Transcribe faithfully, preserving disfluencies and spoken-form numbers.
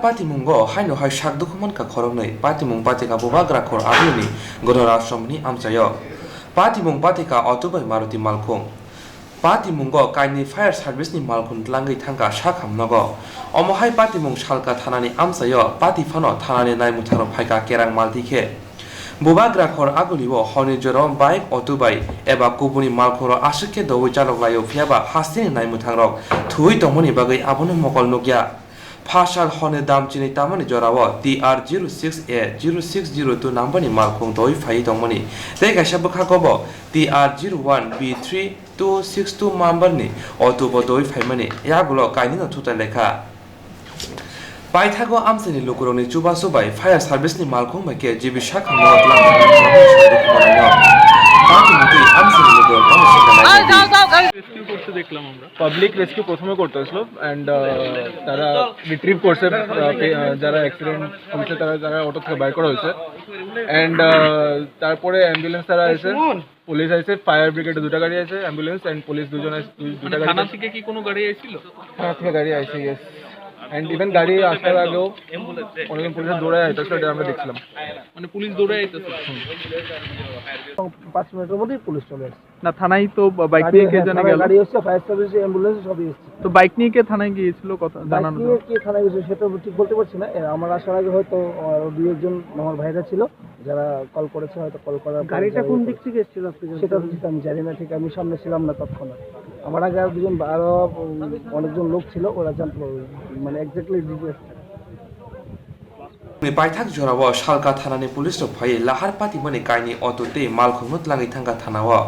Patimungo haino hai sak dukhu mankha khoroknwi. Patimung pathikha Bubagra khor Agulini Gonorash Somni amchaio. Patimung pathikha Otubai Maruti Malkhung. Patimungo kainwi fire service ni malkhung tlangwi thangkha sak hamnogo. Omo hai patimung salka thanani amchaio, pati phano thanani naimwthangrok phaikha kerang malti khe. Bubagra khor Agulio horni jorao bike, auto bai eba kubuni malkhungrok aswk khe doui chalok laio, phiyaba hasteni naimwthangrok thuwi tongmani bagwi abono mokol nukya. Phasal horni dam chini tamani jorao T R zero six A zero six zero two number ni malkhung doui phaiwi tongmani tei kaisa bwkhakobo T R zero one B three two six two number ni auto bo doui phaimani yagulo kainwino thutai laikha. Paithago amchaini lukurokni chubachu bai fire service ni malkhung bai khe G B sakhamno Party mutwi amchaini lukurok tamo singkha nai di. Rescue করতে দেখলাম আমরা। Public rescue প্রথমে করতে হয়েছিল অ্যান্ড তারা রিট্রিভ করছে, আহ, পে- আহ, যারা অ্যাক্সিডেন্ট হয়েছে তারা তারা অটো থেকে বার করা হয়েছে অ্যান্ড তারপরে অ্যাম্বুলেন্স তারা এসে পুলিশ আছে, ফায়ার ব্রিগেড দুটো গাড়ি আছে, অ্যাম্বুলেন্স অ্যান্ড পুলিশ দুজন আছে, দুই- দুটো মানে গাড়ি থানা আছে। থেকে কি কোনো গাড়ি এসেছিল? থানা থেকে গাড়ি আছে, ইয়েস। অ্যান্ড ইভেন গাড়ি আসার আগেও অনেকজন পুলিশ দৌড়ায় আইতেছিল, এটা আমরা দেখছিলাম। মানে পুলিশ দৌড়ে আইতেছে। পাঁচ মিনিটের মধ্যেই পুলিশ চলে আসছে। না, থানায় তো বা- বাইক গাড়ি, নিয়ে কে হ্যাঁ, জানা থানায় গেল? গাড়ি এসছে, ফায়ার সার্ভিস, অ্যাম্বুলেন্স সবই এসছে। তো বাইক নিয়ে কে থানায় গিয়েছিল, কথা বাইক জানানো নিয়ে যাবে? কে থানায় গেছে সেটা ঠিক বলতে পারছি না। এ, আমার আসার আগে হয়তো, আহ, দুই একজন আমার ভাইরা ছিল, যারা কল করেছে, হয়তো কল করার পরে গাড়িটা যারা কোন ইয়ে দিক করেছে। থেকে এসেছিল আপনি জানতে সেটা পারবেন? ঠিক আমি জানি না, ঠিক আমি সামনে ছিলাম না তৎক্ষণাৎ। আমার আগে আর দুজন, আরো, উম, অনেকজন লোক ছিল, ওরা জানতে পারবে, মানে, exactly details. Ni paithak jorao Salka thanani police rok phaiwi lahar patimani kainwi auto tei malkhungno tlangwi thangkha thanao.